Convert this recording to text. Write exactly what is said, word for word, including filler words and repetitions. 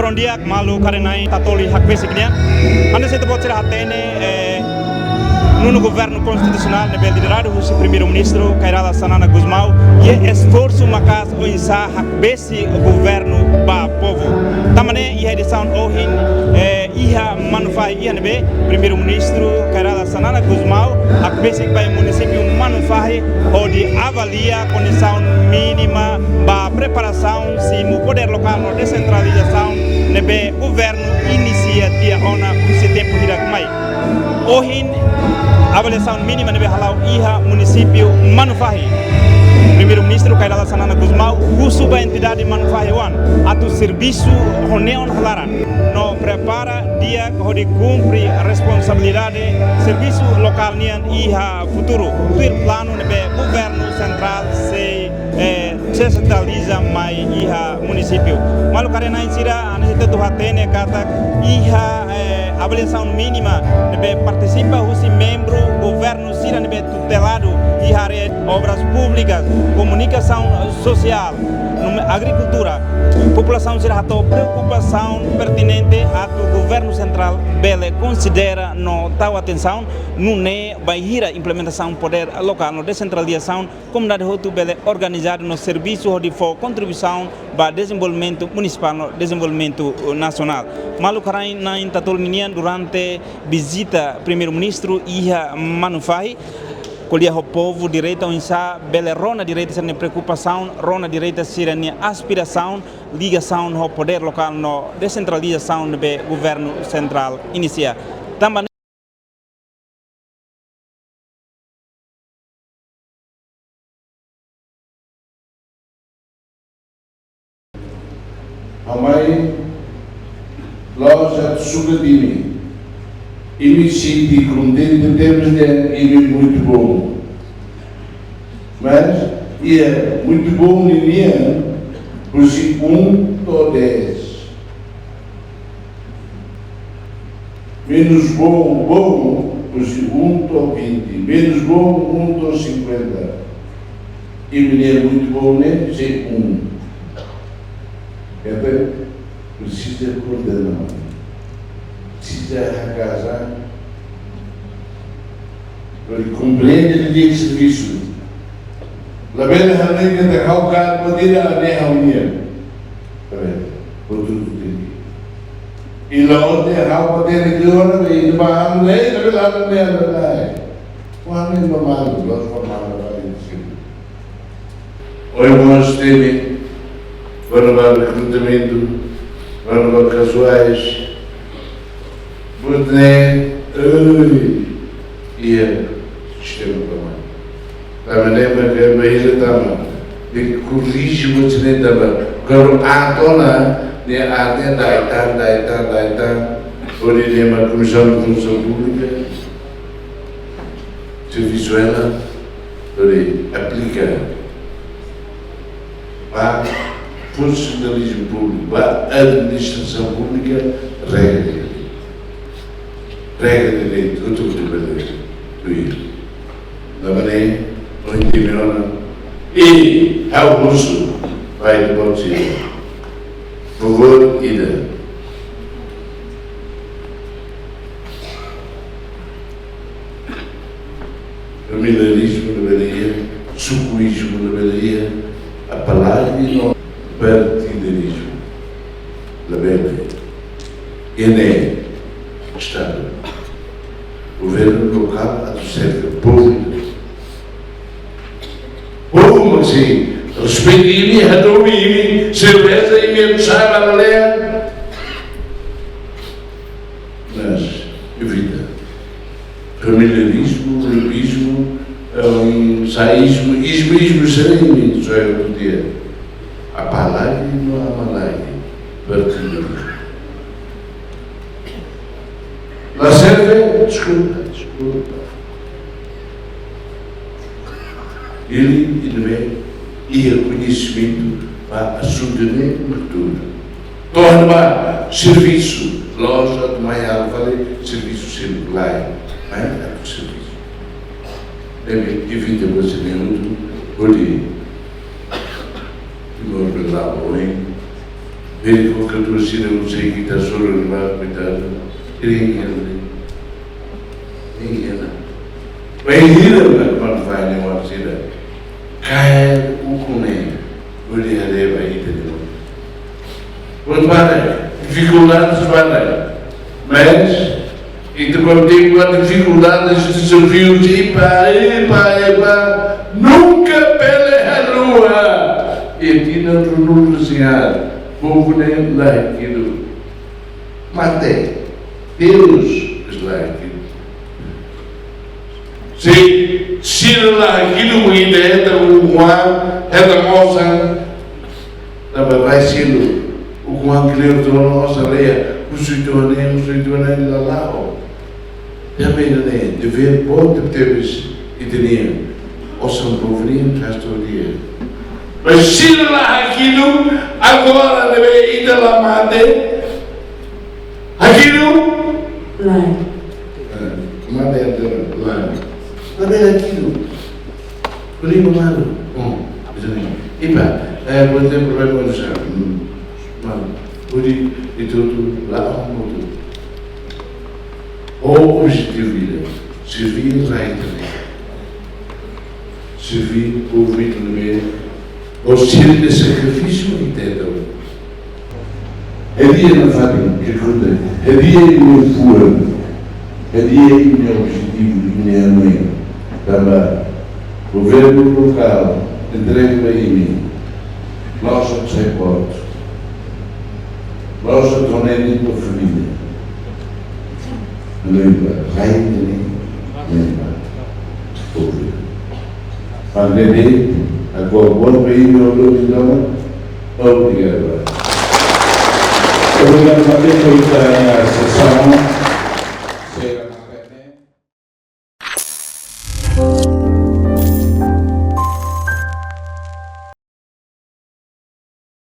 Bom dia, maluk karenain Tatoli hakbesik nian. Hanesan ita-boot sira hatene, eh, nonu governu konstitusionál ne'ebé lideradu husi Primeiru-Ministru Kay Rala Xanana Gusmão, iha esforsu maka'as oinsá hakbesik governu ba povu. Tanba ne'e iha edisaun ohin, eh, iha Manufahi iha ne'ebé Primeiru-Ministru Kay Rala Xanana Gusmão hakbesik ba munisípiu Manufahi hodi avalia kondisaun mínima ba preparasaun simu podér lokál no desentralizasaun ne'ebé governu inisia tiha ona husi tempu hirak mai. Ohin, avaliasaun mínima ne'ebé hala'o iha munisípiu Manufahi. Primeiru-Ministru Kay Rala Xanana Gusmão husu ba entidade Manufahi oan atu servisu ho neon ho laran no prepara di'ak hodi kumpre responsabilidade servisu lokál nian iha futuru, tuir planu ne'ebé governu sentrál sei, eh, desentraliza mai iha munisípiu. Maluk karenain sira, hanesan ita hotu hatene katak iha, eh, avaliasaun mínima ne'ebé partisipa husi membru governu sira ne'ebé tuteladu iha área obras públikas, komunikasaun sosiál, no agrikultura. Populasaun sira hato'o preokupasaun pertinente atu governu sentrál bele konsidera no tau atensaun nune'e bainhira implementasaun podér lokál no desentralizasaun, komunidade hotu bele organizadu no servisu hodi fó kontribuisaun ba dezenvolvimentu munisipál no dezenvolvimentu nasionál. Maluk karenain Tatoli nian, durante vizita Primeiru-Ministru iha Manufahi, ko'alia ho povu direta oinsá bele rona direta sira-nia preokupasaun, rona direta sira-nia aspirasaun, ligasaun ho podér lokál no desentralizasaun ne'ebé governu sentrál inisia. Tanba Ha'u mai loos atu sukat imi. Imi sente kontente tebes dehan imi muitu bom. Mas, iha muitu bom ninian, husi um to'o dez. Menus bom, bom, husi um to'o vinte. Menus bom, um to'o cinquenta. Imi-nia muitu bom ne'e sei um. Entaun, presiza koordena. Presiza haka'as. Para komprende di'ak servisu. Labele hanoin katak ha'u ka, pode la ne ha'u nian. Pare, outro que tem. I la onde ha'u pode ne ke ora be, i ba ha'u le, labele ha'u ne, labele. Wah, ne normal, nós formamos para isso. Ohin mós temi, vamos para rekrutamentu, vamos para kazuais, buat ne'e, ui, iha sistema pama. Tanba ne'e mak bainhira tama, de korrije buat ne'e tanba, kalau aat ona, ne'e aat ne'e da'et tan, da'et tan, da'et tan, hodi ne'e mak Komisaun de Funsaun Públika, servisu hela, hodi aplika ba funsionalizmu públiku, ba administrasaun públika, regra de lei. Regra de lei, tuir, tuir, tuir. Tanba ne'e, ohin temi ona, i ha'u husu ba ita-boot sira. Favór ida. Familiarizmu labele iha, sukuizmu labele iha, apalagi no partidarizmu labele. Ida-ne'e Estadu, governu lokál atu serve povu. Povu mak sei respeita imi, hadomi imi, sei reza imi, atu sa'e ba lalehan. Mas evita. Familiarizmu, lobizmu, eh, saizmu, izmu, izmu, sira imi, só é outro dia. Apalagi no amalagi, partidu. La serve, deskulpa, deskulpa. Ele, ele vem, iha koñesimentu ba asuntu ne'e, abertura. Torna ba servisu, loos atu mai halo fali servisu sirkulár, mai atu servisu. Ne'ebé evita ba sira ne'e hotu, hodi Timor bele la'o oin, Ele ko katu sira, eu sei que tá chorando lá, coitado. Ele engana. Ele engana. Mas ele engana, mas vai, né, uma sira. Kaer ukun ne'e, hodi haree ba ita-nia moris. Buat barak, difikuldades barak. Mas ita-boot tenke buat difikuldades, dezafius, ita, ita, ita, nunka bele haluha. Ita-nia runu Señór, povu ne'e la hakidu. Mate, Deus es la hakidu. Se sira la hakidu, ita hetan ukun-an, hetan osan, tanba rai seluk, ukun-an kleur, to'o osan lea, husu uitoan ne'e, husu uitoan ne'e, la la'o. Tanba ne'e, devér boot tebes ita-nian, osan povu nian, pastór nian. Mas sira la hakidu, agora ne'ebé ita la mate, hakidu? Lae. Eh, mate ita lae. Labele hakidu. Primo malu. Oh, bisa ni. Ipa, eh, buat ne'e problema manusia. Hmm. Malu. Hodi ita hotu la'o hamutuk. Ho objetivu ida, serví rai ida-ne'e. Serví povu ida-ne'e, ho sira-nia sakrifísiu ita hetan. Hadi'a nafatin, eskuta, hadi'a imi-nia fuan, hadi'a imi-nia objetivu, imi-nia hanoin, tanba governu lokál entrega ba imi, la'ós atu sai portu, la'ós atu hanoin ba família. Hanoin ba rai ida-ne'e, hanoin ba povu. Ha'u agradese, ha'u agradese ba imi, ha'u agradese ba imi. Obrigadu. Obrigadu, Fabio, por estar